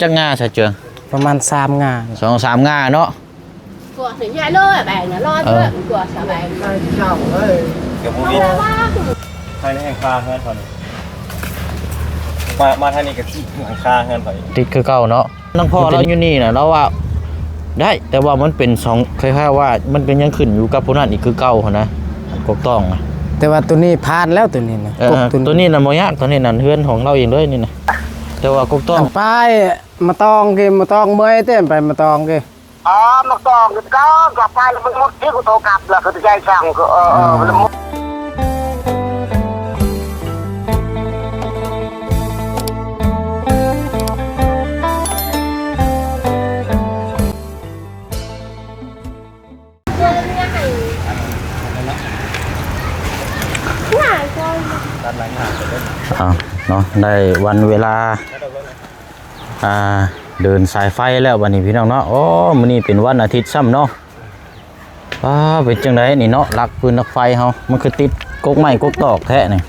ຈັກງ່າຊະເຈືອງ? ປະມານສາມງ່າ ສອງສາມງ່າເນາະ. ກວດໃຫ້ຍາຍເລີຍ ແບງນະ ລໍເດີ ເອີ ກວດສະແບງ ໃສ່ເຈົ້າເອີຍ ກະບໍ່ມີ ໃຫ້ແຮ່ງຄາເຮືອນເຂົານີ້ ມາ ມາທາງນີ້ກະຕິດຫຼັງຄາເຮືອນເຂົາອີກ ຕິດຄືເກົ່າເນາະ. ນາງພໍ່ລາວຢູ່ນີ້ນະ ລາວວ່າໄດ້ ແຕ່ວ່າມັນເປັນສອງ ຄ້າຍໆວ່າມັນເປັນ ຍັງຂຶ້ນຢູ່ກັບຜູ້ນັ້ນອີກຄືເກົ່າຫັ້ນນະ ກົກຕ້ອງນະ. ແຕ່ວ່າໂຕນີ້ຜ່ານແລ້ວ ໂຕນີ້ນະ ເອີ ກົກໂຕນີ້ ໂຕນີ້ນະບໍ່ຍາກ ໂຕນີ້ນະເຮືອນຂອງລາວເອງເລີຍນີ້ນະ. ແຕ່ວ່າກົກຕ້ອງ ປາຍມາຕອງກີ້ ມາຕອງເມື່ອຍເຕັມໄປ ມາຕອງກີ້. ອໍ ມັນຕ້ອງກັນ ກັບໄປແລ້ວມັນໝົດທີ່ ກູໂທກັບແລ້ວ ຄືຈະໃຊ້ຊ່າງ ຄື ເອີ ເອີ ມັນໝົດ. ເອົາເນາະ ໄດ້ວັນເວລາ ອ່າ ເດີນສາຍໄຟແລ້ວບັດນີ້ພີ່ນ້ອງເນາະ. ໂອ້ ມື້ນີ້ເປັນວັນອາທິດຊ້ຳເນາະ. ອ້າ ເປັນຈັ່ງໃດນີ້ເນາະ ຫຼັກຟືນຫຼັກໄຟເຮົາ ມັນຄືຕິດກົກໄມ້ກົກຕອກແທ້ນີ້?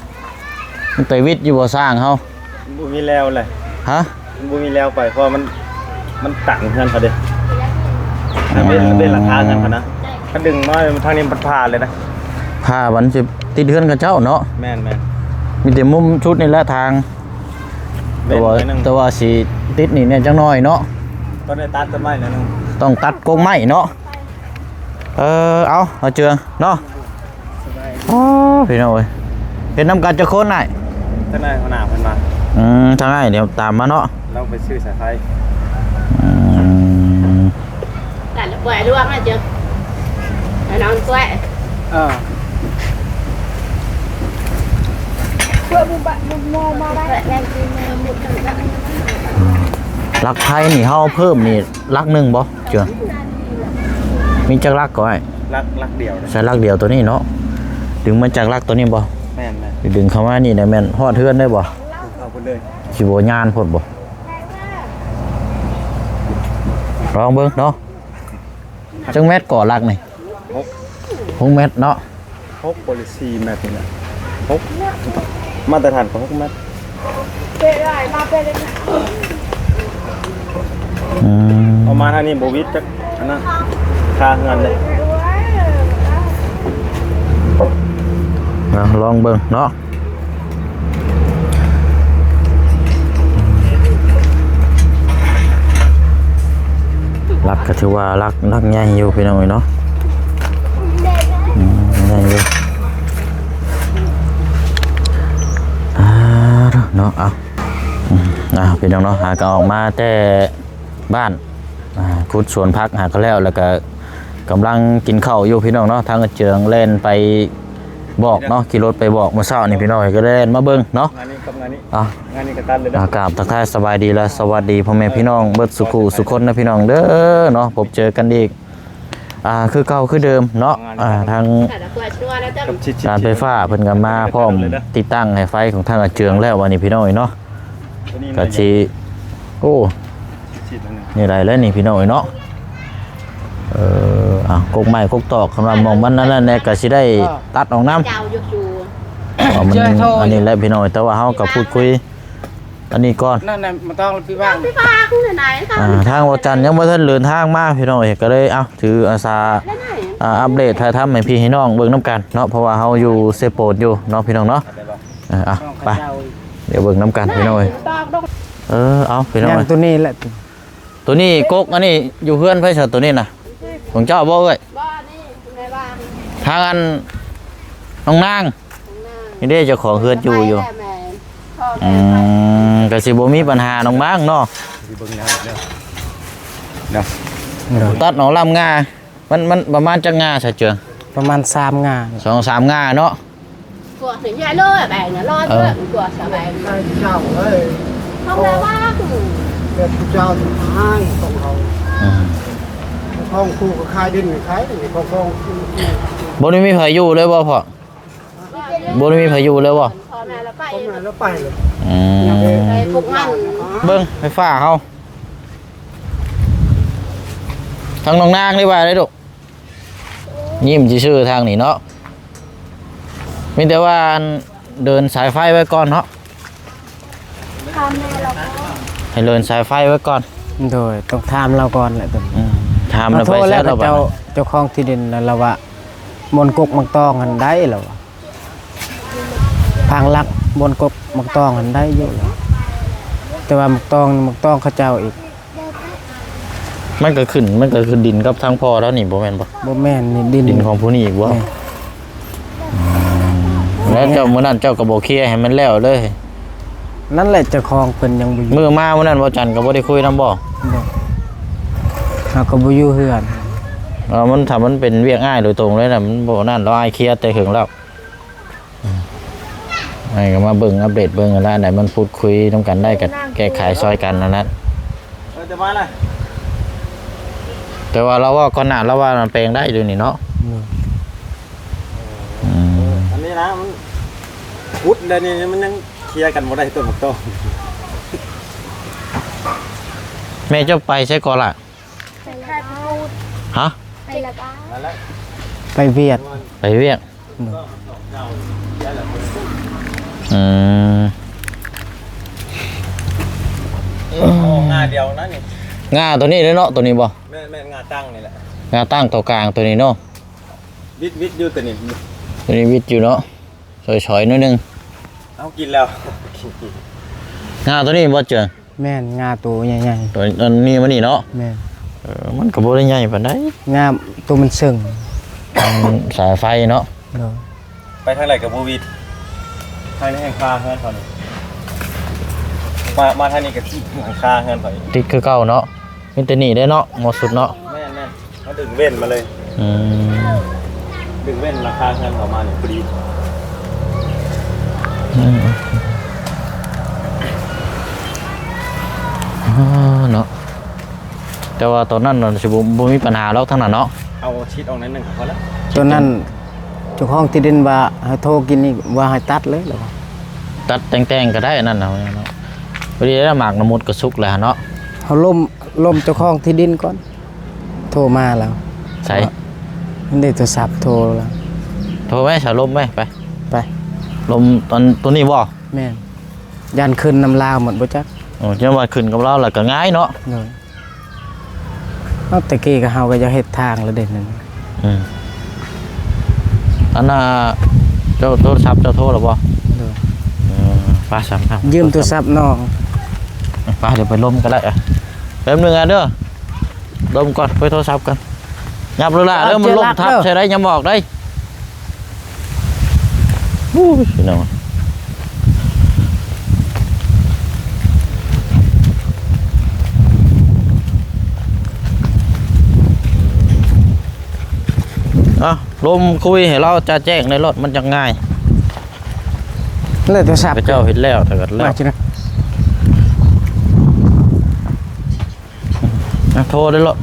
ມັນໄປວິດຢູ່ບໍ່ຊ່າງເຮົາ? ມັນບໍ່ມີແລ້ວແຫຼະ. ຮະ? ມັນບໍ່ມີແລ້ວໄປ ເພາະວ່າມັນ ມັນຕັນເຮືອນເຂົາເດ້. ເປັນ ເປັນຫຼັງຄາເຮືອນເຂົານະ ຄັນດຶງມາທາງນີ້ມັນຜ່າເລີຍນະ. ຜ່າມັນຊິຕິດເຮືອນເຂົາເຈົ້າເນາະ. ແມ່ນໆ ມີແຕ່ມຸມຊຸດນີ້ແຫຼະທາງ ແຕ່ວ່າ ແຕ່ວ່າຊິຕິດນີ້ແດ່ຈັກໜ້ອຍເນາະ. ຕ້ອງໄດ້ຕັດຕົ້ນໄມ້ໜ້ອຍໜຶ່ງ ຕ້ອງຕັດກົກໄມ້ເນາະ. ເອີ ເອົາ ເອົາເຈືອງເນາະ. ໂອ້ ພີ່ນ້ອງເອີຍ ເຮັດນຳກັນຈັກຄົນອ້າຍ? ທາງໃນຫົວໜ້າເພິ່ນມາ. ອືມ ທາງໃນດຽວຕາມມາເນາະ ລາວໄປຊື້ສາຍໄຟ. ອືມ ຫຼັກໄຟນີ້ເຮົາເພີ່ມນີ້ຫຼັກໜຶ່ງບໍ່? ເຈືອງ ມີຈັກຫຼັກກໍອ້າຍ? ຫຼັກ ຫຼັກດຽວ ໃສ່ຫຼັກດຽວໂຕນີ້ເນາະ. ດຶງມາຈາກຫຼັກໂຕນີ້ບໍ່? ແມ່ນໆ ດຶງເຂົ້າມານີ້ໄດ້ແມ່ນຮອດເຮືອນໄດ້ບໍ່? ເຂົ້າພຸ້ນເລີຍ ຊິບໍ່ຍານໂພດບໍ່? ລອງເບິ່ງເນາະ. ຈັກແມັດກໍຫຼັກນີ້? ຫົກ ຫົກແມັດເນາະ. ຫົກ ຫຼື ສີ່ແມັດນີ້ແຫຼະ ຫົກ ມາດຕະຖານກໍຫົກແມັດ. ອືມ ເອົາມາທາງນີ້ບໍ່ວິດຈັກອັນນັ້ນ ຄາເຮືອນເດ້. ເອົາ ລອງເບິ່ງເນາະ. ຫຼັກກໍຖືວ່າຫຼັກ ຫຼັກໃຫຍ່ຢູ່ພີ່ນ້ອງເອີຍເນາະ. ອືມ ໃຫຍ່ຢູ່ ອ່າ ເນາະ. ເອົາ ອືມ ອ່າ ພີ່ນ້ອງເນາະ ຫາກໍອອກມາແຕ່ບ້ານ ອ່າ ຂຸດສວນຜັກຫາກໍແລ້ວ ແລ້ວກໍ ກຳລັງກິນເຂົ້າຢູ່ພີ່ນ້ອງເນາະ. ທາງອາເຈືອງແລ່ນໄປບອກເນາະ ຂີ່ລົດໄປບອກມື້ເຊົ້ານີ້ພີ່ນ້ອງ ກໍແລ່ນມາເບິ່ງເນາະ. ງານນີ້ກັບງານນີ້ ອ່າ ງານນີ້ກໍຕັດເລີຍເດີ. ອ່າ ກາບທັກທາຍສະບາຍດີ ແລະ ສະຫວັດດີພໍ່ແມ່ພີ່ນ້ອງເບິດສູ່ຄູ່ສູ່ຄົນນະພີ່ນ້ອງເດີເນາະ. ພົບເຈີກັນອີກ ອ່າ ຄືເກົ່າຄືເດີມເນາະ. ອ່າ ທາງການໄຟຟ້າເພິ່ນກໍມາພ້ອມຕິດຕັ້ງໃຫ້ໄຟຂອງທາງອາເຈືອງແລ້ວ ວັນນີ້ພີ່ນ້ອງເອີຍເນາະ. ກໍຊິ ໂອ້ ນີ້ໄດ້ແລ້ວນີ້ພີ່ນ້ອງເອີຍເນາະ. ເອີ ອ່າ ກົກໄມ້ກົກຕອກ ຄັນວ່າໝ່ອງມັນນັ້ນແນ່ກໍຊິໄດ້ຕັດອອກນຳ. ເຈົ້າຢູ່ຢູ່ ເອົາມັນ ອັນນີ້ແຫຼະພີ່ນ້ອງເອີຍ ແຕ່ວ່າເຮົາກໍພູດຄຸຍອັນນີ້ກ່ອນ. ນັ້ນນະ ບໍ່ຕ້ອງໄປວາງ ໄປວາງຢູ່ໃນ ອ່າ ທາງບໍ່ຈັນຍັງບໍ່ທັນເດີນທາງມາພີ່ນ້ອງເອີຍ ກໍເລີຍ ເອົ້າ ຖືອາສາ ອ່າ ອັບເດດຖ່າຍທຳໃຫ້ພີ່ໃຫ້ນ້ອງເບິ່ງນຳກັນເນາະ ເພາະວ່າເຮົາຢູ່ເຊໂປນຢູ່ເນາະພີ່ນ້ອງເນາະ. ເອີ ເອົາ ໄປ ດຽວເບິ່ງນຳກັນພີ່ນ້ອງເອີຍ. ເອີ ເອົາ ພີ່ນ້ອງ ຍັງໂຕນີ້ແຫຼະ ໂຕນີ້ກົກ ອັນນີ້ຢູ່ເຮືອນໃຜຊະໂຕນີ້ນະ? ຂອງເຈົ້າບໍ່ເອື້ອຍ? ບໍ່ ອັນນີ້ແມ່ບ້ານ ທາງອັນນ້ອງນາງ ນ້ອງນາງ ນີ້ເດ້ ເຈົ້າຂອງເຮືອນຢູ່ຢູ່. ອືມ ກໍຊິບໍ່ມີບັນຫານ້ອງນາງເນາະ. ຊິເບິ່ງແນວເດີ ເດີ ຕັດເອົາລຳງາ ມັນ ມັນປະມານຈັກງ່າຊະເຈືອງ? ປະມານສາມງ່າ ສອງສາມງ່າເນາະ. ກວດໃຫ້ຍາຍເລີຍ ແບງນະ ລໍເດີ ກວດສະແບງ ເຈົ້າເອີຍ ຂອງລາວວ່າ ແບບເຈົ້າຫາຍຂອງເຮົາ. ອືມ ຂອງຜູ້ກໍຂາຍດິນຂາຍ ຂອງ ຂອງ ບໍ່ໄດ້ມີໃຜຢູ່ເລີຍບໍ່ພໍ່? ບໍ່ໄດ້ມີໃຜຢູ່ເລີຍບໍ່? ພໍ່ແມ່ລາວໄປ ພໍ່ແມ່ລາວໄປເລີຍ. ອືມ ໄປປຸກມັນ ເບິ່ງໄຟຟ້າເຮົາ ທາງນ້ອງນາງນີ້ວ່າໄດ້ລູກ. ຍິ້ມຊື່ໆ ທາງນີ້ເນາະ ມີແຕ່ວ່າອັນເດີນສາຍໄຟໄວ້ກ່ອນເນາະ. ຖາມແມ່ລາວກໍ ໃຫ້ເລີນສາຍໄຟໄວ້ກ່ອນ. ໂດຍ ຕ້ອງຖາມລາວກ່ອນແຫຼະຕົວນີ້. ອືມ ຖາມແລ້ວໄປໃສລາວ ເຈົ້າ ເຈົ້າຂອງທີ່ດິນລະ ລາວວ່າບ່ອນກົກໝາກຕອງຫັ້ນໄດ້ລາວວ່າ ທາງຫຼັກບ່ອນກົກໝາກຕອງຫັ້ນໄດ້ຢູ່ ແຕ່ວ່າໝາກຕອງ ໝາກຕອງເຂົາເຈົ້າອີກ. ມັນກໍຂຶ້ນ ມັນກໍຂຶ້ນດິນກັບທາງພໍ່ລາວນີ້ບໍ່ແມ່ນບໍ່? ບໍ່ແມ່ນ ນີ້ດິນ ດິນຂອງຜູ້ນີ້ອີກບໍ່? ແມ່ນ. ອືມ ແລ້ວເຈົ້າ ມື້ນັ້ນເຈົ້າກໍບໍ່ເຄຍໃຫ້ມັນແລ້ວເລີຍ? ນັ້ນແຫຼະ ເຈົ້າຂອງເພິ່ນຍັງບໍ່ຢູ່. ມື້ມາມື້ນັ້ນບໍ່ຈັນກໍບໍ່ໄດ້ຄຸຍນຳບໍ່? ບໍ່ ເຮົາກໍບໍ່ຢູ່ເຮືອນ. ເອີ ມັນ ຖ້າມັນເປັນວຽກອ້າຍໂດຍຕົງເລີຍນະ ມັນບໍ່ນັ້ນ ລາວອ້າຍເຄຍແຕ່ເຫິງແລ້ວ. ໃຫ້ກໍມາເບິ່ງອັບເດດເບິ່ງຫັ້ນລະ ອັນໃດມັນພູດຄຸຍນຳກັນໄດ້ກໍແກ້ໄຂຊ່ອຍກັນນັ້ນແຫຼະ. ເອີ ຈະມາລະ ແຕ່ວ່າລາວເວົ້າກ່ອນໜ້າ ລາວວ່າແປງໄດ້ຢູ່ນີ້ເນາະ. ອືມ ອືມ ອັນນີ້ນະ ມັນຂຸດແລ້ວນີ້ ມັນຍັງເຄຍກັນບໍ່ໄດ້ຕົ້ນໝາກຕອງ. ແມ່ເຈົ້າໄປໃສກ່ອນລະ? ໄປລະບ້ານ. ຮະ? ໄປລະບ້ານ ໄປວຽກ. ໄປວຽກ. ອືມ ງ່າດຽວນັ້ນນີ້ ງ່າໂຕນີ້ເດ້ເນາະ ໂຕນີ້ບໍ່? ແມ່ນ ແມ່ນ ງ່າຕັ້ງນີ້ແຫຼະ ງ່າຕັ້ງໂຕກາງໂຕນີ້ເນາະ. ວິດ ວິດຢູ່ໂຕນີ້ ໂຕນີ້ວິດຢູ່ເນາະ ຊ່ອຍໆໜ້ອຍໜຶ່ງ. ເອົາ ກິນແລ້ວ ງ່າໂຕນີ້ບໍ່ເຈີ? ແມ່ນ ງ່າໂຕໃຫຍ່ໆ ໂຕອັນນີ້ມານີ້ເນາະ. ແມ່ນ. ເອີ ມັນກໍບໍ່ໄດ້ໃຫຍ່ປານໃດ ງ່າໂຕມັນເຊິ່ງ ມັນສາຍໄຟເນາະ. ໂດຍ. ໄປທາງໃດກໍບໍ່ວິດ ທາງນີ້ແຮ່ງຄາເຮືອນເຂົານີ້ ມາ ມາທາງນີ້ກໍຕິດຫຼັງຄາເຮືອນເຂົາອີກ ຕິດຄືເກົ່າເນາະ. ມີແຕ່ນີ້ເດ້ເນາະ ໝົດສຸດເນາະ. ແມ່ນໆ ເຮົາດຶງເວັ້ນມາເລີຍ. ອືມ ດຶງເວັ້ນຫຼັງຄາເຮືອນເຂົາມານີ້ພໍດີ. ອືມ ເນາະ ແຕ່ວ່າຕອນນັ້ນນະຊິບໍ່ ບໍ່ມີບັນຫາດອກທາງນັ້ນເນາະ. ເອົາຊິດອອກໜ້ອຍໜຶ່ງກໍພໍແລ້ວ. ຕອນນັ້ນເຈົ້າຂອງທີ່ດິນວ່າໃຫ້ໂທກິນອີກ ວ່າໃຫ້ຕັດເລີຍລະວ່າ ຕັດແຕ່ງໆກໍໄດ້ອັນນັ້ນນະ. ພໍດີແລ້ວໝາກນະມຸດກໍສຸກແລ້ວເນາະ. ເຮົາລົມ ລົມເຈົ້າຂອງທີ່ດິນກ່ອນ ໂທມາແລ້ວ. ໃສ? ມັນໄດ້ໂທລະສັບໂທແລ້ວ. ໂທໄວ້ ສາລົມໄວ້ ໄປ ໄປ ລົມຕອນໂຕນີ້ບໍ່? ແມ່ນ. ຢ້ານຂຶ້ນນຳລາວໝົດບໍ່ຈັກ. ໂອ້ ຢ້ານວ່າຂຶ້ນກັບລາວແລ້ວກໍງ່າຍເນາະ. ໂດຍ. ເອົາ ແຕ່ກີ້ກໍເຮົາກໍຢາກເຮັດທາງແລ້ວເດ້ນັ້ນ. ອືມ ອັນນ່າ ເຈົ້າໂທລະສັບເຈົ້າໂທແລ້ວບໍ່? ໂດຍ. ເອີ ໄປຊັ້ນ ຢືມໂທລະສັບນ້ອງ ໄປ ດຽວໄປລົມກໍໄດ້. ແປັບໜຶ່ງອະເດີ ລົມກ່ອນ ໄປໂທລະສັບກ່ອນ. ຫຍັບເລີຍລະເດີ ມັນລົມທັບໃສ່ໄດ້ ຫຍັບອອກໄດ້. ອູ້ຍ ພີ່ນ້ອງ ອ່ະ ລົມຄຸຍໃຫ້ລາວຈະແຈ້ງໃນລົດ ມັນຈັກງ່າຍ. ແລ້ວແຕ່ສັບ ເຈົ້າເຮັດແລ້ວ ແຕ່ກໍແລ້ວ ມາຊິນະ. ອ່ະ ໂທໄດ້ໂລດ.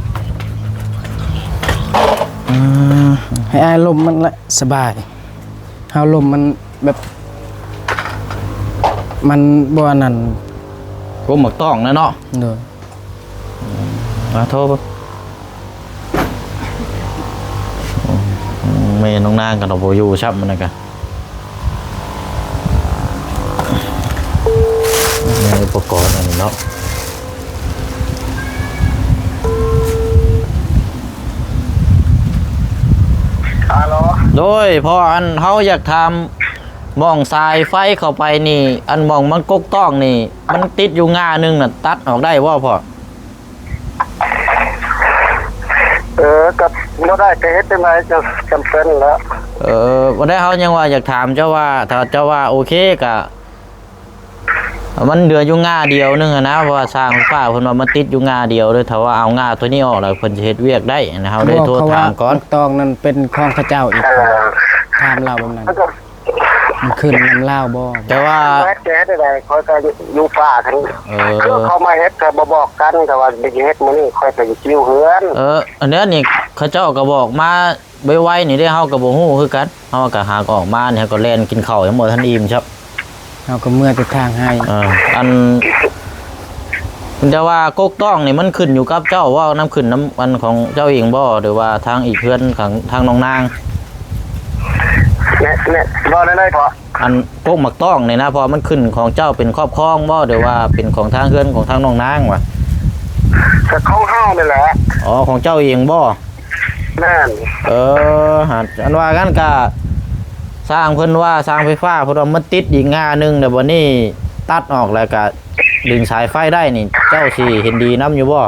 ອືມ ໃຫ້ອ້າຍລົມມັນລະສະບາຍ. ເຮົາລົມມັນແບບ ມັນບໍ່ອັນນັ້ນ ກົກໝາກຕອງນະເນາະ. ໂດຍ. ອ່າ ໂທເບິ່ງ ແມ່ນ້ອງນາງກໍບໍ່ຢູ່ຊ້ຳ ມັນນະກະ ມີອຸປະກອນອັນນີ້ເນາະ. ໂດຍ ເພາະອັນເຮົາຢາກຖາມ ໝ່ອງສາຍໄຟເຂົ້າໄປນີ້ ອັນໝ່ອງມັນກົກຕ້ອງນີ້ ມັນຕິດຢູ່ງ່າໜຶ່ງນະ ຕັດອອກໄດ້ບໍ່ພໍ່? ເອີ ກໍບໍ່ໄດ້ ກໍເຮັດຈັ່ງໃດ ກໍຈຳເປັນແລ້ວ. ເອີ ບໍ່ໄດ້ ເຮົາຍັງວ່າຢາກຖາມເຈົ້າວ່າ ຖ້າເຈົ້າວ່າໂອເຄ ກໍ ມັນເຫຼືອຢູ່ງ່າດຽວໜຶ່ງຫັ້ນນະ ເພາະວ່າຊ່າງໄຟຟ້າເພິ່ນວ່າມັນຕິດຢູ່ງ່າດຽວເດີ ຖ້າວ່າເອົາງ່າໂຕນີ້ອອກແລ້ວ ເພິ່ນຊິເຮັດວຽກໄດ້ນະ. ເຮົາໄດ້ໂທຖາມກ່ອນ ໝາກຕອງນັ້ນເປັນຂອງເຂົາເຈົ້າອີກ. ເອີ ຖາມລາວແບບນັ້ນ ມັນຂຶ້ນນຳລາວບໍ່? ແຕ່ວ່າເຮັດ ຈະເຮັດໄດ້ ຂ້ອຍກໍຢູ່ປ່າຫັ້ນ. ເອີ ຄືເຂົາມາເຮັດກໍບໍ່ບອກກັນ ແຕ່ວ່າຊິເຮັດມື້ນີ້ ຂ້ອຍກໍຊິຢູ່ເຮືອນ. ເອີ ອັນນີ້ນີ້ ເຂົາເຈົ້າກໍບອກມາໄວໆນີ້ເດ້ ເຮົາກໍບໍ່ຮູ້ຄືກັນ. ເຮົາກໍຫາກອອກມານີ້ ເຮົາກໍແລ່ນກິນເຂົ້າຍັງບໍ່ທັນອີ່ມຊ້ຳ. ເຮົາກໍເມືອແຕ່ທາງໃຫ້. ເອີ ອັນ ແຕ່ວ່າກົກຕ້ອງນີ້ມັນຂຶ້ນຢູ່ກັບເຈົ້າບໍ່? ນຳ ຂຶ້ນນຳອັນຂອງເຈົ້າເອງບໍ່ ຫຼືວ່າທາງອີກເຮືອນຂອງທາງນ້ອງນາງ? ແມ່ນ ແມ່ນ ເວົ້າໄດ້ເລີຍເພາະ ອັນ ກົກໝາກຕ້ອງນີ້ນະ ເພາະມັນຂຶ້ນຂອງເຈົ້າເປັນຄອບຄອງບໍ່ ຫຼືວ່າເປັນຂອງທາງເຮືອນຂອງທາງນ້ອງນາງຫວາ? ກໍຂອງເຮົານີ້ແຫຼະ. ອໍ ຂອງເຈົ້າເອງບໍ່? ແມ່ນ. ເອີ ຫາ ອັນວ່ານັ້ນກະ ຊ່າງເພິ່ນວ່າ ຊ່າງໄຟຟ້າເພິ່ນວ່າມັນຕິດອີກງ່າໜຶ່ງ ແລ້ວບັດນີ້ຕັດອອກ ແລ້ວກະດຶງສາຍໄຟໄດ້ນີ້ ເຈົ້າຊິເຫັນດີນຳຢູ່ບໍ່?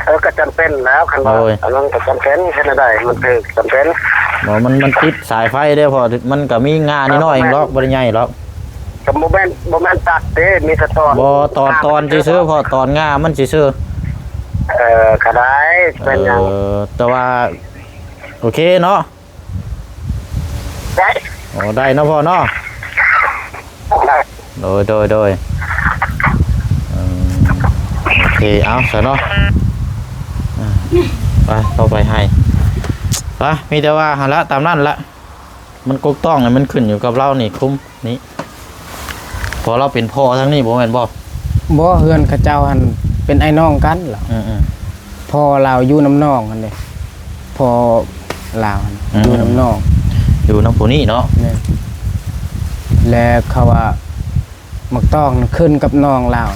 ເອີ ກໍຈຳເປັນແລ້ວ ຄັນວ່າ ໂດຍ ອັນນັ້ນກໍຈຳເປັນ ເຮັດແນວໃດມັນຖືກຈຳເປັນ. ບໍ່ ມັນ ມັນຕິດສາຍໄຟເດ້ ເພາະມັນກໍມີງ່ານ້ອຍໆດອກ ບໍ່ໄດ້ໃຫຍ່ດອກ. ກໍບໍ່ແມ່ນ ບໍ່ແມ່ນຕັດເດ້ ມີແຕ່ຕອນ ບໍ່ ຕອນ ຕອນຊື່ໆ ເພາະຕອນງ່າມັນຊື່ໆ. ເອີ ກໍໄດ້ ເປັນຫຍັງ. ເອີ ແຕ່ວ່າ ໂອເຄເນາະ. ໄດ້. ໂອ້ ໄດ້ເນາະພໍ່ເນາະ. ໄດ້. ໂດຍ ໂດຍ ໂດຍ. ເອີ ໂອເຄ ເອົາຊະເນາະ. ອ່າ ໄປ ເຂົ້າໄປໃຫ້ ໄປ ມີແຕ່ວ່າຫັ້ນລະ ຕາມນັ້ນລະ. ມັນກົກຕ້ອງນີ້ ມັນຂຶ້ນຢູ່ກັບລາວນີ້ ຄຸມນີ້ ເພາະລາວເປັນພໍ່ທາງນີ້ ບໍ່ແມ່ນບໍ່? ບໍ່ ເຮືອນເຂົາເຈົ້າຫັ້ນເປັນອ້າຍນ້ອງກັນລະ. ອືມໆ. ພໍ່ລາວຢູ່ນຳນ້ອງຫັ້ນເດ້ ພໍ່ລາວຫັ້ນ ອືມ ຢູ່ນຳນ້ອງ ຢູ່ນຳຜູ້ນີ້ເນາະ. ແມ່ນ. ແລະເຂົາວ່າໝາກຕ້ອງນັ້ນຂຶ້ນກັບນ້ອງລາວ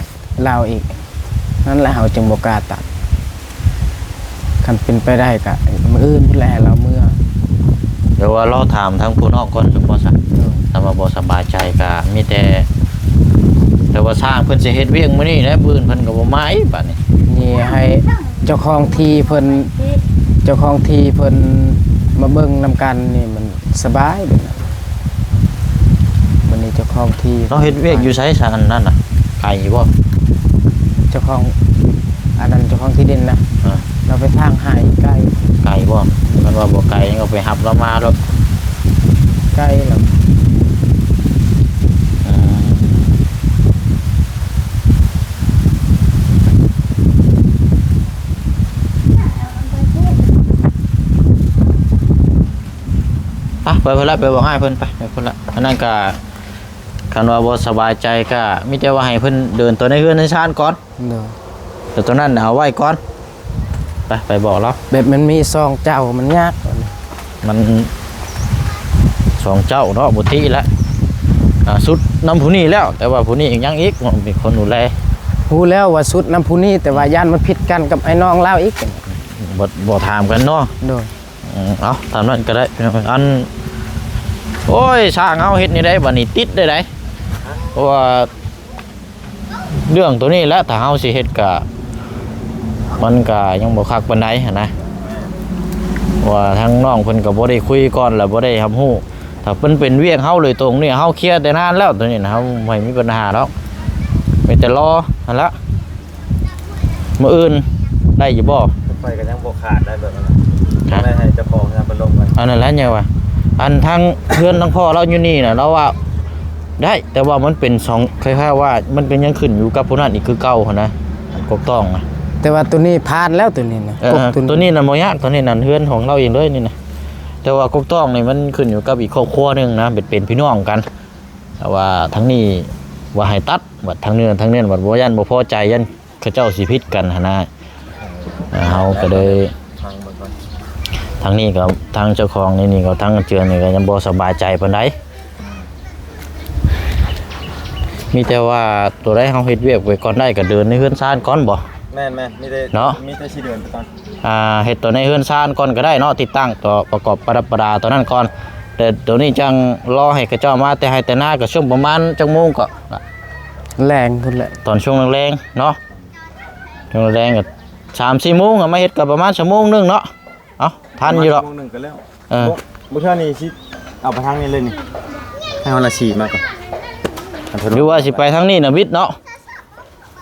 ລາວອີກ ນັ້ນແຫຼະເຮົາຈຶ່ງບໍ່ກ້າຕັດ. ຄັນເປັນໄປໄດ້ກະມື້ອື່ນພຸ້ນແຫຼະໃຫ້ລາວເມືອ. ແຕ່ວ່າລໍຖາມທາງຜູ້ນ້ອງກ່ອນ ສະ ບໍ່ຊະ. ໂດຍ. ຖ້າວ່າບໍ່ສະບາຍໃຈກະມີແຕ່ ແຕ່ວ່າຊ່າງເພິ່ນຊິເຮັດວຽກມື້ນີ້ແຫຼະ ມື້ອື່ນເພິ່ນກໍບໍ່ມາອີກບາດນີ້. ນີ້ໃຫ້ເຈົ້າຂອງທີ່ເພິ່ນ ເຈົ້າຂອງທີ່ເພິ່ນມາເບິ່ງນຳກັນນີ້ ມັນສະບາຍເດ. ບັດນີ້ເຈົ້າຂອງທີ່ ລາວເຮັດວຽກຢູ່ໃສຊະ ອັນນັ້ນນະ ໄກຢູ່ບໍ່? ເຈົ້າຂອງ ອັນນັ້ນເຈົ້າຂອງທີ່ດິນນະ. ເອີ ລາວໄປທາງໃຫ້ ໄກ ໄກບໍ່? ຄັນວ່າບໍ່ໄກ ຍັງເອົາໄປຮັບລາວມາໂລດ. ໄກລະ. ອືມ. ອ່ະ ໄປພຸ້ນລະ ໄປບອກອ້າຍເພິ່ນ ໄປ ໄປພຸ້ນລະ. ອັນນັ້ນກະ ຄັນວ່າບໍ່ສະບາຍໃຈກະມີແຕ່ວ່າໃຫ້ເພິ່ນເດີນຕົວໃນເຮືອນໃນຊານກ່ອນ. ໂດຍ. ແຕ່ຕົວນັ້ນເອົາໄວ້ກ່ອນ. ໄປ ໄປບອກລາວ. ແບບມັນມີສອງເຈົ້າ ມັນຍາກ. ມັນສອງເຈົ້າເນາະ ບໍ່ຕິລະ. ອ່າ ສຸດນຳຜູ້ນີ້ແລ້ວ ແຕ່ວ່າຜູ້ນີ້ຍັງອີກ ເປັນຄົນດູແລ. ຮູ້ແລ້ວວ່າສຸດນຳຜູ້ນີ້ ແຕ່ວ່າຢ້ານມັນຜິດກັນກັບອ້າຍນ້ອງລາວອີກ. ບໍ່ ບໍ່ຖາມກັນເນາະ. ໂດຍ. ອືມ ເອົາຕາມນັ້ນກໍໄດ້ພີ່ນ້ອງ. ອັນ ໂອ້ຍ ຊ່າງເຮົາເຮັດແນວໃດບັດນີ້ ຕິດໄດ້ໃດ? ເພາະວ່າເລື່ອງໂຕນີ້ແຫຼະ ຖ້າເຮົາຊິເຮັດກະ ມັນກະຍັງບໍ່ຄັກປານໃດຫັ້ນນະ ວ່າທາງນ້ອງເພິ່ນກໍບໍ່ໄດ້ຄຸຍກ່ອນ ແລະບໍ່ໄດ້ຮັບຮູ້. ຖ້າເພິ່ນເປັນວຽກເຮົາໂດຍຕົງນີ້ ເຮົາເຄຍແຕ່ນານແລ້ວ ໂຕນີ້ນະ ເຮົາບໍ່ໃຫ້ມີບັນຫາດອກ ມີແຕ່ລໍຫັ້ນລະ. ມື້ອື່ນໄດ້ຢູ່ບໍ່? ໄຟກໍຍັງບໍ່ຂາດໄດ້ແບບນັ້ນນະ. ຮະ? ໄດ້ໃຫ້ເຈົ້າຂອງເຮືອນເພິ່ນລົງກ່ອນ. ອັນນັ້ນແຫຼະ ຍັງວ່າ ອັນທາງເຮືອນທາງພໍ່ລາວຢູ່ນີ້ນະ ລາວວ່າໄດ້ ແຕ່ວ່າມັນເປັນສອງ ຄ້າຍໆວ່າມັນກໍຍັງຂຶ້ນຢູ່ກັບຜູ້ນັ້ນອີກຄືເກົ່າຫັ້ນນະ ອັນກົກຕ້ອງນະ. ແຕ່ວ່າໂຕນີ້ຜ່ານແລ້ວ ໂຕນີ້ນະ. ເອີ ກົກໂຕນີ້ນະບໍ່ຍາກ ໂຕນີ້ນະເຮືອນຂອງລາວເອງເລີຍນີ້ນະ. ແຕ່ວ່າກົກຕ້ອງນີ້ມັນຂຶ້ນຢູ່ກັບອີກຄອບຄົວໜຶ່ງນະ ເປັນ ເປັນພີ່ນ້ອງກັນ. ແຕ່ວ່າທາງນີ້ວ່າໃຫ້ຕັດ ບັດທາງເໜືອ ທາງເໜືອບັດບໍ່ ຢ້ານບໍ່ພໍໃຈ ຢ້ານ ເຂົາເຈົ້າຊິຜິດກັນຫັ້ນນະ. ເຮົາກໍເລີຍ ທາງເບິ່ງກ່ອນ ທາງນີ້ກໍ ທາງເຈົ້າຂອງນີ້ ນີ້ກໍ ທາງເຈື່ອນນີ້ກໍຍັງບໍ່ສະບາຍໃຈປານໃດ. ມີແຕ່ວ່າຕົວໃດເຮົາເຮັດວຽກໄປກ່ອນໄດ້ ກໍເດີນໃນເຮືອນຊານກ່ອນບໍ່? ແມ່ນໆ ມີແຕ່ເນາະ ມີແຕ່ຊິເດີນໄປກ່ອນ. ອ່າ ເຮັດຕົວໃນເຮືອນຊານກ່ອນກໍໄດ້ເນາະ ຕິດຕັ້ງຕົວປະກອບປະດັບປະດາຕົວນັ້ນກ່ອນ. ແຕ່ຕົວນີ້ຈັ່ງລໍໃຫ້ເຂົາເຈົ້າມາແຕ່ໄຮ່ແຕ່ນາ ກໍຊ່ວງປະມານຈັກໂມງກໍ? ແລງພຸ້ນແຫຼະ ຕອນຊ່ວງແລງໆເນາະ. ຊ່ວງແລງກໍສາມສີ່ໂມງ ມາເຮັດກໍປະມານຊົ່ວໂມງໜຶ່ງເນາະ. ເອົ້າ ທັນຢູ່ດອກ ປະມານຊົ່ວໂມງໜຶ່ງກໍແລ້ວ. ເອີ ບໍ່ ບໍ່ເທື່ອນີ້ຊິເອົາໄປທາງນີ້ເລີຍນີ້ ໃຫ້ເຮົາລະສີມາກ່ອນ. ຫຼືວ່າຊິໄປທາງນີ້ນະ ບິດເນາະ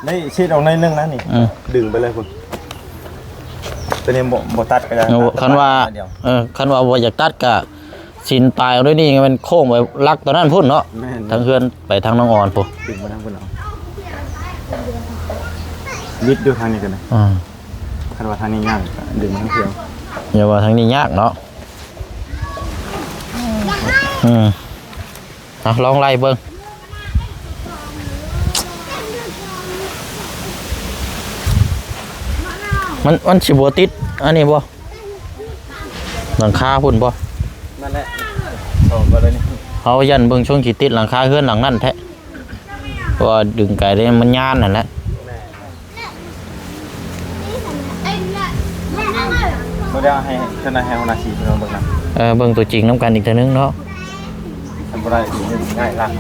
ໄດ້ສີດອອກໜ້ອຍໜຶ່ງນະນີ້. ອືມ ດຶງໄປເລີຍພຸ້ນ ຕົວນີ້ບໍ່ ບໍ່ຕັດກໍໄດ້. ຄັນວ່າ ເອີ ຄັນວ່າບໍ່ຢາກຕັດກໍ ຊິນຕາຍເອົາດ້ວຍນີ້ ມັນໂຄ້ງໄປລັກຕົວນັ້ນພຸ້ນເນາະ. ແມ່ນ ທາງເຮືອນໄປທາງນ້ອງອອນພຸ້ນ ດຶງໄປທາງພຸ້ນເອົາ. ບິດຢູ່ທາງນີ້ກໍໄດ້. ອືມ ຄັນວ່າທາງນີ້ຍາກກໍດຶງໄປທາງເທິງ. ຢ່າວ່າທາງນີ້ຍາກເນາະ. ອືມ ເອົາ ລອງໄລ່ເບິ່ງ. ມັນ ມັນຊິບໍ່ຕິດອັນນີ້ບໍ່? ຫຼັງຄາພຸ້ນບໍ່? ນັ້ນແຫຼະ ເຮົາຢ້ານເບິ່ງຊ່ວງຊິຕິດຫຼັງຄາເຮືອນຫຼັງນັ້ນແທ້ ເພາະວ່າດຶງໄກເດ້ ມັນຍານຫັ້ນແຫຼະ. ບໍ່ໄດ້ໃຫ້ ເຈົ້ານາຍໃຫ້ຫົວໜ້າທີມເພິ່ນມາເບິ່ງນຳ. ເອີ ເບິ່ງຕົວຈິງນຳກັນອີກເທື່ອໜຶ່ງເນາະ. ທຳບໍ່ໄດ້ ງ່າຍຫຼັກ.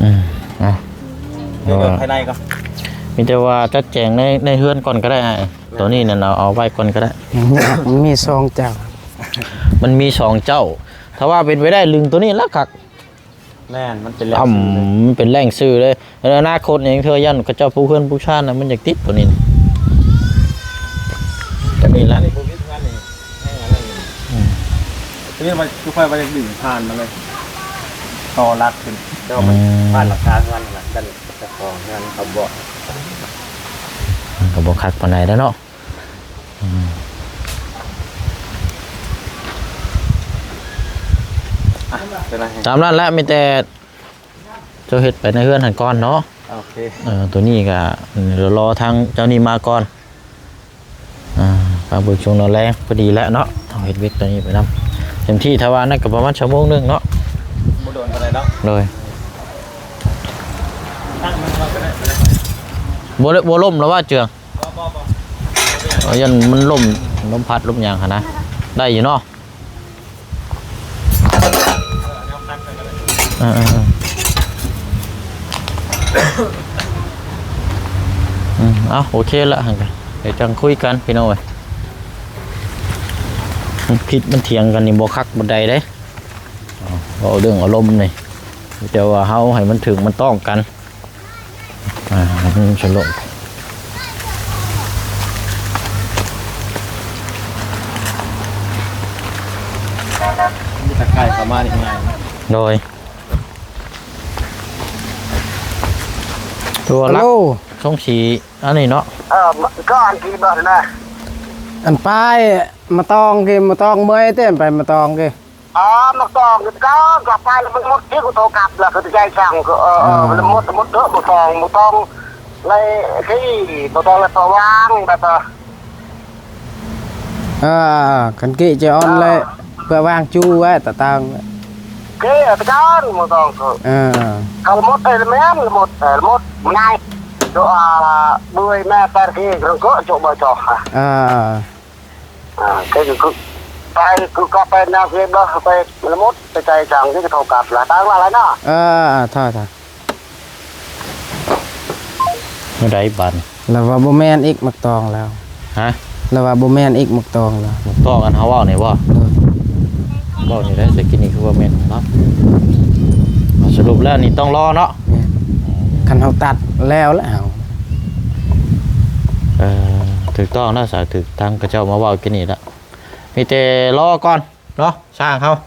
ອືມ ເອົາ ເບິ່ງພາຍໃນກ່ອນ. ມີແຕ່ວ່າຈັດແຈງໃນ ໃນເຮືອນກ່ອນກໍໄດ້ອ້າຍ. ໂຕນີ້ນັ້ນ ເອົາ ເອົາໄວ້ກ່ອນກໍໄດ້. ມັນມີສອງເຈົ້າ ມັນມີສອງເຈົ້າ. ຖ້າວ່າເປັນໄປໄດ້ ລຶ້ງໂຕນີ້ລະຄັກ. ແມ່ນ ມັນເປັນແຫຼ່ງຊື່ເລີຍ ມັນເປັນແຫຼ່ງຊື່ເລີຍ. ໃນອະນາຄົດນີ້ ເທື່ອຢ້ານເຂົາເຈົ້າປູກເຮືອນປູກຊານນະ ມັນຢາກຕິດໂຕນີ້ ໂຕນີ້ລະ. ອັນນີ້ບໍ່ມີເຮືອນນີ້ ແຮ່ງອັນນັ້ນນີ້. ອືມ ໂຕນີ້ມັນຄືຂ້ອຍວ່າຢາກດຶງຜ່ານມາເລີຍ ຕໍ່ຫຼັກຂຶ້ນ ແຕ່ວ່າມັນ ອືມ ຜ່ານຫຼັງຄາເຮືອນນະ ເຈົ້າຂອງເຮືອນເຂົາບອກ ມັນກໍບໍ່ຄັກປານໃດແລ້ວເນາະ. ອືມ ອ່ະ ເປັນໄງ? ຕາມນັ້ນແຫຼະ ມີແຕ່ເຈົ້າເຮັດໄປໃນເຮືອນຫັ້ນກ່ອນເນາະ. ໂອເຄ ເອີ ໂຕນີ້ກໍລໍທາງເຈົ້ານີ້ມາກ່ອນ. ອ່າ ຟັງເບິ່ງຊ່ວງນອນແລງ ພໍດີແລ້ວເນາະ ເຮົາເຮັດວຽກໂຕນີ້ໄປນຳ. ເຕັມທີ່ ຖ້າວ່ານັ້ນກໍປະມານຊົ່ວໂມງໜຶ່ງເນາະ. ບໍ່ໂດນປານໃດເນາະ. ໂດຍ ຕັ້ງມັນກໍໄດ້ ບໍ່ ບໍ່ລົ້ມແລ້ວວ່າເຈື່ອງ. ບໍ່ ບໍ່ ບໍ່ ເອີ ຢ້ານມັນລົ້ມ ລົມພັດລົມຫຍັງຫັ້ນນະ. ໄດ້ຢູ່ເນາະ. ເອີ ເອີ ເອີ ອືມ ເອົາ ໂອເຄລະ ດຽວຈັ່ງຄຸຍກັນພີ່ນ້ອງເອີຍ. ມັນຜິດມັນຖຽງກັນນີ້ບໍ່ຄັກບໍ່ໄດ້ເດ້. ເວົ້າເລື່ອງອາລົມນີ້ ແຕ່ວ່າເຮົາໃຫ້ມັນຖືກມັນຕ້ອງກັນ. ອ່າ ໃຫ້ມັນສະຫຼົບ ມີຕະໄຄເຂົ້າມານີ້ງ່າຍ. ໂດຍ ຕົວຫຼັກ ໂອ້ ຊົງສີອັນນີ້ເນາະ. ເອີ ກໍອັນທີ່ເບິ່ງນະ ອັນປ້າຍມາຕອງ ທີ່ມາຕອງເມື່ອຍເຕັ້ນໄປມາຕອງ ທີ່ ອໍ ໝາກຕອງກໍ ກໍໄປແລ້ວ ມັນໝົດທີ່ ກູໂທກັບແລ້ວ ຄືຈະໃຈສັ່ງ ກໍ ເອີ ເອີ ເອີ ມັນໝົດ ໝົດເດີ ໝາກຕອງ ໝາກຕອງ ໃນທີ່ ໝາກຕອງ ແລ້ວກໍວາງ ແບບວ່າ ເອີ ຄັນກີ້ຈະອ່ອນ ເອີ ແລ້ວ ເພື່ອວາງຈູໄວ້ຕາຕາງ ເກຕະການ ໝາກຕອງ ເອີ ກໍໝົດ ເອີ ແມ່ນໝົດ ເອີ ໝົດ ມັນງ່າຍ ໂຕ ອ່າ ເມື່ອຍ ແມ່ແປນທີ່ ກໍໂຈະບໍ່ຈອກ ເອີ ອ່າ ຄື ຄື ໄປ ຄືກໍໄປນຳເຮັດບໍ່ ໄປລະໝົດ ໄປໃຈຈັ່ງທີ່ເຂົາກັບລະ ຕາງວ່າລະເນາະ. ເອີ ເອີ ເອີ ຖ້າ ຖ້າ ແນວໃດບາດນີ້? ລະວ່າບໍ່ແມ່ນອີກໝາກຕອງລາວ. ຮະ? ລະວ່າບໍ່ແມ່ນອີກໝາກຕອງລາວ. ໝາກຕອງອັນເຮົາເວົ້ານີ້ບໍ່? ໂດຍ. ເວົ້ານີ້ໄດ້ ແຕ່ກີ້ນີ້ຄືວ່າແມ່ນຂອງລາວ. ສະຫຼຸບແລ້ວນີ້ຕ້ອງລໍເນາະ? ແມ່ນ. ຄັນເຮົາຕັດແລ້ວລະເຮົາ. ເອີ ຖືກຕ້ອງແລ້ວ ສາ ຖືກທາງເຂົາເຈົ້າມາເວົ້າກີ້ນີ້ລະ. ມີແຕ່ລໍກ່ອນເນາະ ຊ່າງເຮົາ. ອື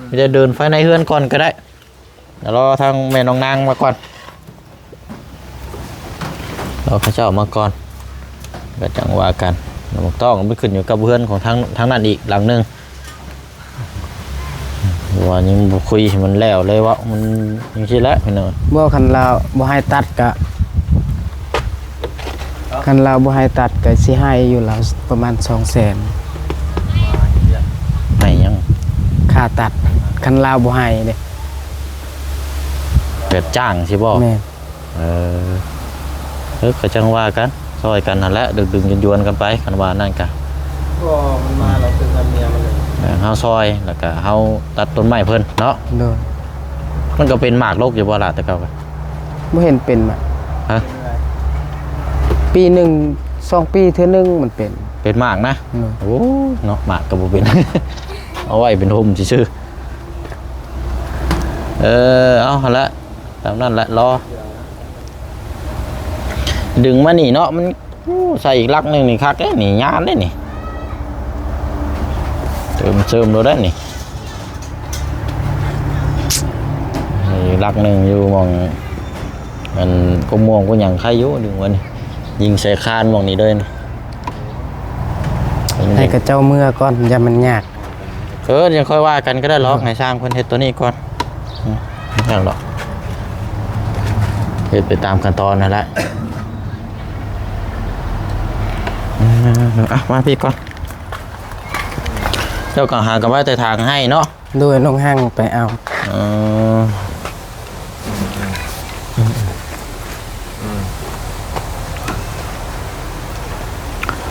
ມ ມີແຕ່ເດີນໄຟໃນເຮືອນກ່ອນກໍໄດ້ ລໍທາງແມ່ນ້ອງນາງມາກ່ອນ ລໍເຂົາເຈົ້າມາກ່ອນ ກໍຈັ່ງວ່າກັນ. ໝາກຕອງມັນຂຶ້ນຢູ່ກັບເຮືອນຂອງທາງ ທາງນັ້ນອີກຫຼັງໜຶ່ງ. ວ່າຍັງບໍ່ຄຸຍໃຫ້ມັນແລ້ວເລີຍເວົ້າ ມັນຈັ່ງຊີ້ແຫຼະພີ່ນ້ອງ. ບໍ່ ຄັນລາວບໍ່ໃຫ້ຕັດກະ ຄັນລາວບໍ່ໃຫ້ຕັດກະຊິໃຫ້ຢູ່ລາວປະມານສອງແສນ. ໃຫ້ຫຍັງ? ຄ່າຕັດ ຄັນລາວບໍ່ໃຫ້ເດ້. ແບບຈ້າງຊີ້ບໍ່? ແມ່ນ. ເອີ ເອີ ກໍຈັ່ງວ່າກັນ ຊ່ອຍກັນຫັ້ນແຫຼະ ດຶງໆຢວນໆກັນໄປ ຄັນວ່ານັ້ນກະ ກໍມັນມາແລ້ວຄືກັນເມຍມັນເລີຍ. ເອີ ເຮົາຊ່ອຍ ແລ້ວກະເຮົາຕັດຕົ້ນໄມ້ເພິ່ນເນາະ. ໂດຍ. ມັນກໍເປັນໝາກລົກຢູ່ບໍ່ລະແຕ່ເກົ່າກະ? ບໍ່ເຫັນເປັນມາ. ຮະ? ປີໜຶ່ງສອງປີເທື່ອໜຶ່ງມັນເປັນ. ເປັນໝາກນະ? ໂດຍ. ໂອ້ ເນາະ ໝາກກໍບໍ່ເປັນ ເອົາໄວ້ເປັນຮົ່ມຊື່ໆ. ເອີ ເອົາຫັ້ນລະ ຕາມນັ້ນແຫຼະ ລໍ ດຶງມານີ້ເນາະ ມັນ ໂອ້ ໃສ່ອີກຫຼັກໜຶ່ງນີ້ຄັກເດ້ນີ້ ຍານເດ້ນີ້ ເຕີມເສີມໂລດໄດ້ນີ້. ອີກຫຼັກໜຶ່ງຢູ່ໝ່ອງ ອັນ ກົກມ່ວງກົກຫຍັງໄຄຢູ່ ດຶງມານີ້ ຍິງໃສ່ຄານໝ່ອງນີ້ເລີຍ. ໃຫ້ເຂົາເຈົ້າເມືອກ່ອນ ຢ້ານມັນຍາກ. ເອີ ຈັ່ງຄ່ອຍວ່າກັນກໍໄດ້ຫຼອກ ເອີ ໃຫ້ຊ່າງເພິ່ນເຮັດໂຕນີ້ກ່ອນ. ອືມ ຫຍັງດອກ ເຮັດໄປຕາມຂັ້ນຕອນນັ້ນແຫຼະ. ອ່າ ອ່ະ ມາພີ້ກ່ອນ ເຈົ້າກໍຫາກັນໄວ້ແຕ່ທາງໃຫ້ເນາະ. ໂດຍ ລົງຫ້າງໄປເອົາ. ເອີ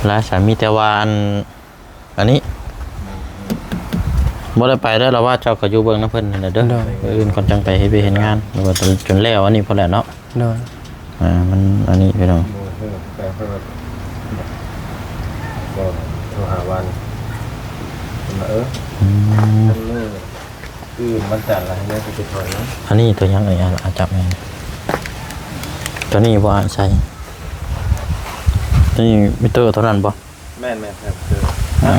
ແລ້ວສາມີແຕ່ວ່າອັນ ອັນນີ້ ບໍ່ໄດ້ໄປເດີ ລາວວ່າເຈົ້າກໍຢູ່ເບິ່ງນຳເພິ່ນຫັ້ນແຫຼະເດີ. ໂດຍ ມື້ອື່ນກ່ອນຈັ່ງໄປເຮັດວຽກເຮັດງານ ຫຼືວ່າຈົນ ຈົນແລ້ວອັນນີ້ພຸ້ນແຫຼະເນາະ. ໂດຍ ອ່າ ມັນອັນນີ້ພີ່ນ້ອງ ກໍໂທຫາວັນ ເອີ ອືມ ມື້ອື່ນວັນຈັນລະ ໃຫ້ແມ່ໄປຖອນເນາະ. ອັນນີ້ຕົວຫຍັງເອີຍ ອາ ອາ ຈັບແມ່ນ ຕົວນີ້ບໍ່ ອາ ໃສ່ ຕົວນີ້ມິເຕີຕົວນັ້ນບໍ່? ແມ່ນໆ ແມ່ນ ອື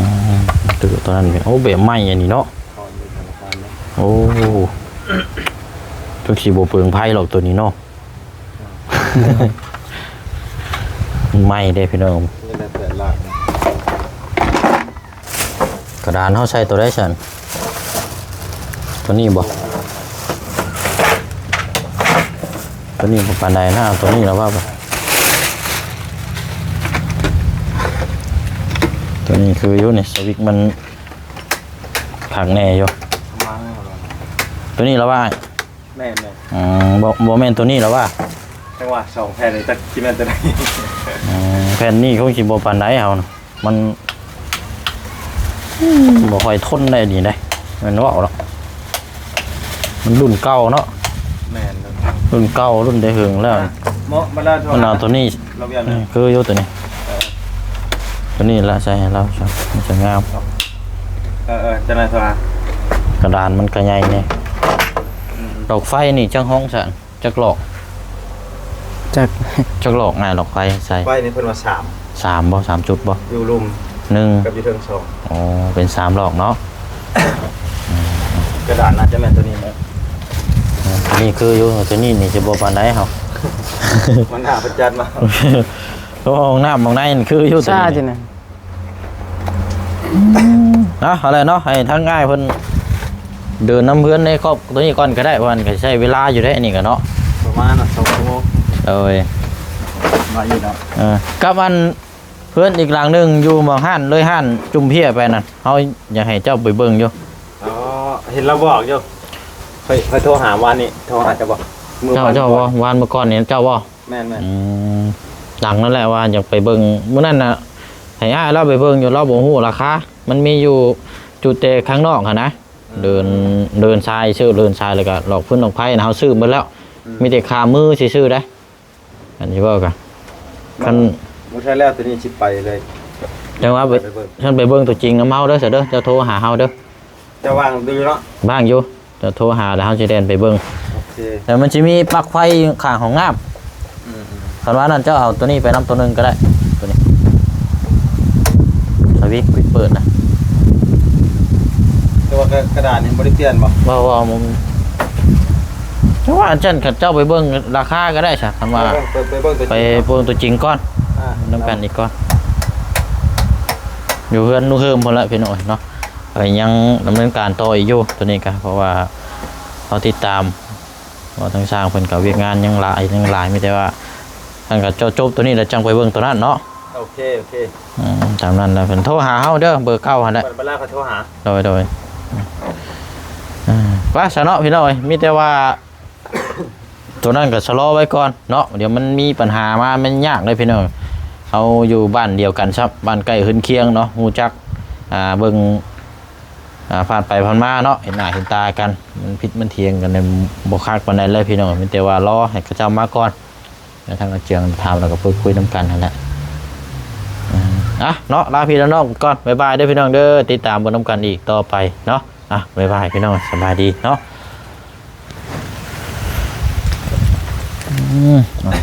ມ ຕົວນັ້ນ ໂອ້ ແບບໃໝ່ອັນນີ້ເນາະ. ໂອ້ ຕົວທີ່ບໍ່ເປືອງໄຟຫຼອກຕົວນີ້ເນາະ. ໃໝ່ເດ້ພີ່ນ້ອງ ກະດານເຮົາໃສ່ຕົວໃດຊັ້ນ? ຕົວນີ້ບໍ່? ຕົວນີ້ບໍ່ປານໃດນະ ຕົວນີ້ລະວ່າ ຕົວນີ້ຄືຢູ່ນີ້ ສະວິກມັນຄັກແນ່ຢູ່. ປະມານນັ້ນລະ ຕົວນີ້ລະວ່າ ແມ່ນໆ ອືມ ບໍ່ ບໍ່ແມ່ນຕົວນີ້ລະວ່າ ຈັ່ງວ່າສອງແຜ່ນນີ້ຈັກຊິແມ່ນຕົວໃດ. ອືມ ແຜ່ນນີ້ຄົງຊິບໍ່ປານໃດເຮົານະ ມັນ ອືມ ບໍ່ຄ່ອຍທົນໄດ້ນີ້ເດ້ ແມ່ນເວົ້າດອກ ມັນລຸ້ນເກົ່າເນາະ. ແມ່ນ ລຸ້ນເກົ່າ ລຸ້ນແຕ່ເຫິງແລ້ວ. ເໝາະບັດລະ ມັນເອົາຕົວນີ້ ລະວຽນ ອືມ ຄືຢູ່ຕົວນີ້ ເອີ ຕົວນີ້ລະໃສ່ໃຫ້ລາວຊະ ມັນຈະງາມ. ເອີໆ ຈັ່ງໃດໂທຫາ ກະດານມັນກະໃຫຍ່ແນ່. ອືມໆ ດອກໄຟນີ້ຈັກຫ້ອງຊັ້ນ? ຈັກຫຼອກ? ຈັກ ຈັກຫຼອກນະ ຫຼອກໄຟໃສ່? ໄຟນີ້ເພິ່ນວ່າສາມ ສາມບໍ່? ສາມຈຸດບໍ່? ຢູ່ລຸ່ມໜຶ່ງ ກັບຢູ່ເທິງສອງ. ອໍ ເປັນສາມຫຼອກເນາະ. ກະດານໜ້າຈະແມ່ນຕົວນີ້ແຫຼະ. ອືມ ອັນນີ້ຄືຢູ່ ຕົວນີ້ນີ້ຊິບໍ່ປານໃດເຮົາ ມັນຫາປະຈັນມາ ໂອ້ ຫ້ອງນ້ຳຫ້ອງໃນນີ້ຄືຢູ່ຕົວນີ້ ເອົາແຫຼະເນາະ ໃຫ້ທາງອ້າຍເພິ່ນເດີນນຳເຮືອນໃນຄອບຕົວນີ້ກ່ອນກໍໄດ້ ເພາະວ່າມັນກໍໃຊ້ເວລາຢູ່ເດ້ ອັນນີ້ກໍເນາະ ປະມານສອງຊົ່ວໂມງ. ໂດຍ ມາຢູ່ເນາະ ເອີ ກັບອັນເຮືອນອີກຫຼັງໜຶ່ງຢູ່ໝ່ອງຮ້ານ ເລີຍຮ້ານຈຸ່ມເພຍໄປນັ້ນ ເຮົາຢາກໃຫ້ເຈົ້າໄປເບິ່ງຢູ່. ອໍ ເຫັນລາວບອກຢູ່ ຂ້ອຍ ຂ້ອຍໂທຫາວານນີ້ ໂທຫາເຈົ້າບໍ່? ມື້ວານ ເຈົ້າ ເຈົ້າບໍ່? ວານມື້ກ່ອນນີ້ເຈົ້າບໍ່? ແມ່ນໆ ອືມ ຫຼັງນັ້ນແຫຼະວ່າຢາກໄປເບິ່ງ ມື້ນັ້ນນະ ໃຫ້ອ້າຍລາວໄປເບິ່ງຢູ່ ລາວບໍ່ຮູ້ລາຄາ ມັນມີຢູ່ຈຸດແຕ່ຂ້າງນອກຫັ້ນນະ. ອືມ ເດີນ ເດີນຊາຍ ຊື້ເດີນຊາຍ ແລ້ວກໍຫຼອກຟືນຫຼອກໄຟນະ ເຮົາຊື້ໝົດແລ້ວ. ອືມ ມີແຕ່ຄາມືຊື່ໆເດ້ ອັນຊິເວົ້າກະ ຄັນບໍ່ໃຊ້ແລ້ວ ຕົວນີ້ຊິໄປເລີຍ. ຈັ່ງວ່າ ໄປເບິ່ງ ຄັນໄປເບິ່ງຕົວຈິງນຳເຮົາເດີ ຊະເດີ ເຈົ້າໂທຫາເຮົາເດີ. ເຈົ້າວ່າງຢູ່ເນາະ? ວ່າງຢູ່ ເຈົ້າໂທຫາແລ້ວເຮົາຊິແລ່ນໄປເບິ່ງ. ໂອເຄ ແລ້ວມັນຊິມີປັກໄຟຂ້າງຫ້ອງນ້ຳ. ອືມໆ ຄັນວ່ານັ້ນເຈົ້າເອົາຕົວນີ້ໄປນຳຕົວໜຶ່ງກໍໄດ້ ຕົວນີ້ ສະວິດປິດເປີດນະ. ແຕ່ວ່າກະ ກະດານນີ້ບໍ່ໄດ້ປ່ຽນບໍ່? ບໍ່ ບໍ່ ບໍ່ມີ. ແຕ່ວ່າອັນຊັ້ນ ຄັນເຈົ້າໄປເບິ່ງລາຄາກໍໄດ້ຊະ ຄັນວ່າ ໄປເບິ່ງ ໄປເບິ່ງຕົວຈິງ ໄປເບິ່ງຕົວຈິງກ່ອນ ອ່າ ນຳກັນອີກກ່ອນ. ຢູ່ເຮືອນລູກເຮີມພຸ້ນແຫຼະພີ່ນ້ອງເອີຍເນາະ. ກໍຍັງດຳເນີນການຕໍ່ອີກຢູ່ ຕົວນີ້ກໍ ເພາະວ່າເຮົາຕິດຕາມ ເພາະວ່າທາງຊ່າງເພິ່ນກໍວຽກງານຍັງຫຼາຍ ຍັງຫຼາຍ ມີແຕ່ວ່າເພິ່ນກໍເຈາະຈົບຕົວນີ້ແລ້ວຈັ່ງໄປເບິ່ງຕົວນັ້ນເນາະ. ໂອເຄ ໂອເຄ ອືມ ຕາມນັ້ນແຫຼະ ເພິ່ນໂທຫາເຮົາເດີ ເບີເກົ້າຫັ້ນແຫຼະ. ເວລາເຂົາໂທຫາ ໂດຍ ໂດຍ ອ່າ ໄປຊະເນາະພີ່ນ້ອງເອີຍ ມີແຕ່ວ່າ ຕົວນັ້ນກໍຊະລໍໄວ້ກ່ອນເນາະ ດຽວມັນມີບັນຫາມາ ມັນຍາກເດ້ພີ່ນ້ອງ. ເຮົາຢູ່ບ້ານດຽວກັນຊ້ຳ ບ້ານໃກ້ເຮືອນຄຽງເນາະ ຮູ້ຈັກ ອ່າ ເບິ່ງ ອ່າ ຜ່ານໄປຜ່ານມາເນາະ ເຫັນໜ້າເຫັນຕາກັນ ມັນຜິດມັນຖຽງກັນ ບໍ່ຄັກປານໃດເລີຍພີ່ນ້ອງ. ມີແຕ່ວ່າລໍໃຫ້ເຂົາເຈົ້າມາກ່ອນ ແລ້ວທາງອາເຈືອງຖາມ ແລ້ວກໍເພິ່ນຄຸຍນຳກັນຫັ້ນແຫຼະ. ອ່າ ເນາະ ລາພີ່ລານ້ອງກ່ອນ ບາຍບາຍເດີພີ່ນ້ອງເດີ ຕິດຕາມເບິ່ງນຳກັນອີກຕໍ່ໄປເນາະ. ອ່າ ບາຍບາຍພີ່ນ້ອງ ສະບາຍດີເນາະ. ອືມ ເນາະ